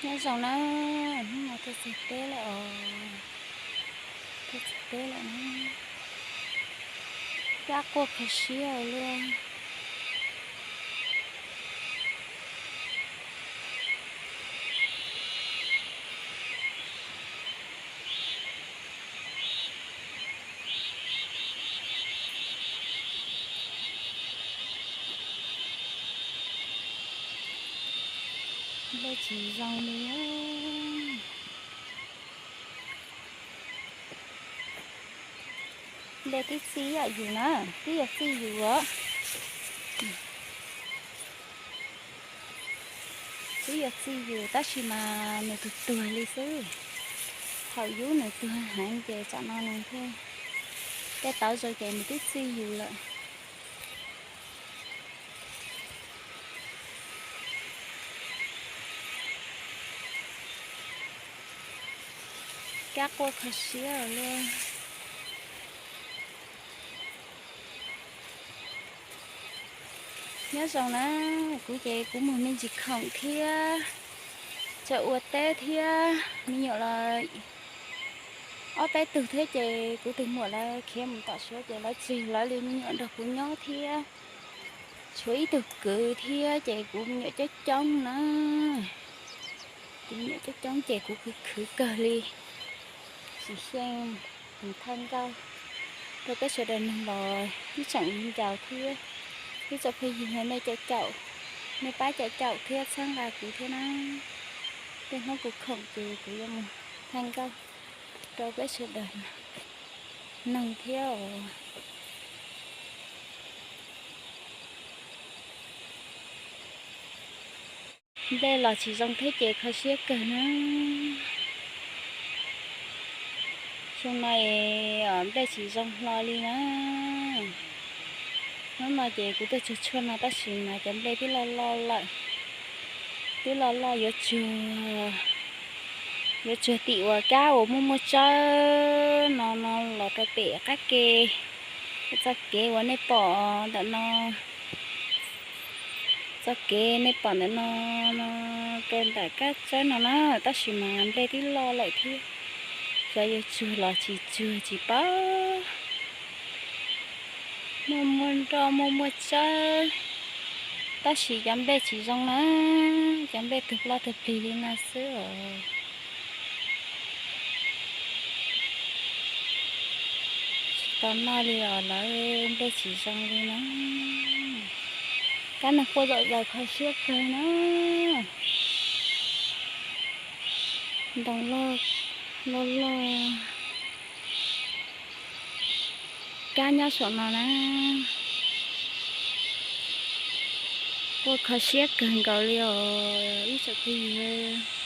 Nyob zoo na, hnub no tuaj txog teb lawm os, tuaj txog teb lawm na, kab quaj kho siab luaj. Nplej tsis zoo li. Nplej twb txi ib yam yus na, twb yuav txi yus os. Twb yuav txi yus tab sis mas nws tuag tuag li xwb. Thaum yub nws tuag heev ces tsam no nws thiaj, tej tauv zoo ces nws twb txi yus lawm. Kab quaj kho siab li. Nyob zoo na, kuv ces kuv mus me ntsis khoom thiab, tseem ua teb thiab, me nyuam los ob peb tug thiab ces kuv tus muam lawv khiav mus tom suav ces lawv tseg lawv li me nyuam nrog kuv nyob thiab. Tshuav ib tug kwv thiab ces kuv me nyuam coob coob na. Kuv me nyuam coob coob ces kuv khwv khwv kawg li. Tsis xyeej mus thaj nkauj rau peb sawv daws nug los ib tsoom viv ncaus thiab ib tsoom phooj ywg, nej caum caum, nej pab caum caum thiab txhawb nqa kuv thiab na. Tej hnub kuv khoom ces kuv yuav mus thaj nkauj rau peb sawv daws noog thiab os. Nplej los tsis zoo thiab ces kho siab kawg na. Xyoo no es nplej tsis zoo hlo li na. Hnub no ces kuv tuaj tsuag tshuaj no tab sis mas cov nplej twb loj loj lawm. Twb loj loj yuav tsuag, yuav tsuag tim uas kab uas muaj muaj tsawb no no los rau pem qab ke. Txoj kev uas nej pom ntawm no, txoj kev nej pom ntawm no, no rau ntawm kab tsawb no na, tab sis mas nplej twb loj lawm thiab. Xyov yuav tsuag los tsis tsuag tsis paub. Muaj muaj nroj muaj muaj tsawb, tab sis cov nplej tsis zoo na, cov nplej tug ploj tug plig li no xwb os. Tsis tau noj li os, lawv nplej tsis zoo li na. Kab neeg quaj zom zaws kho siab kawg na. Ntoo loj loj loj, kab nyob saum no na. Quaj kho siab kawg nkaus li os ib tsoom phooj ywg.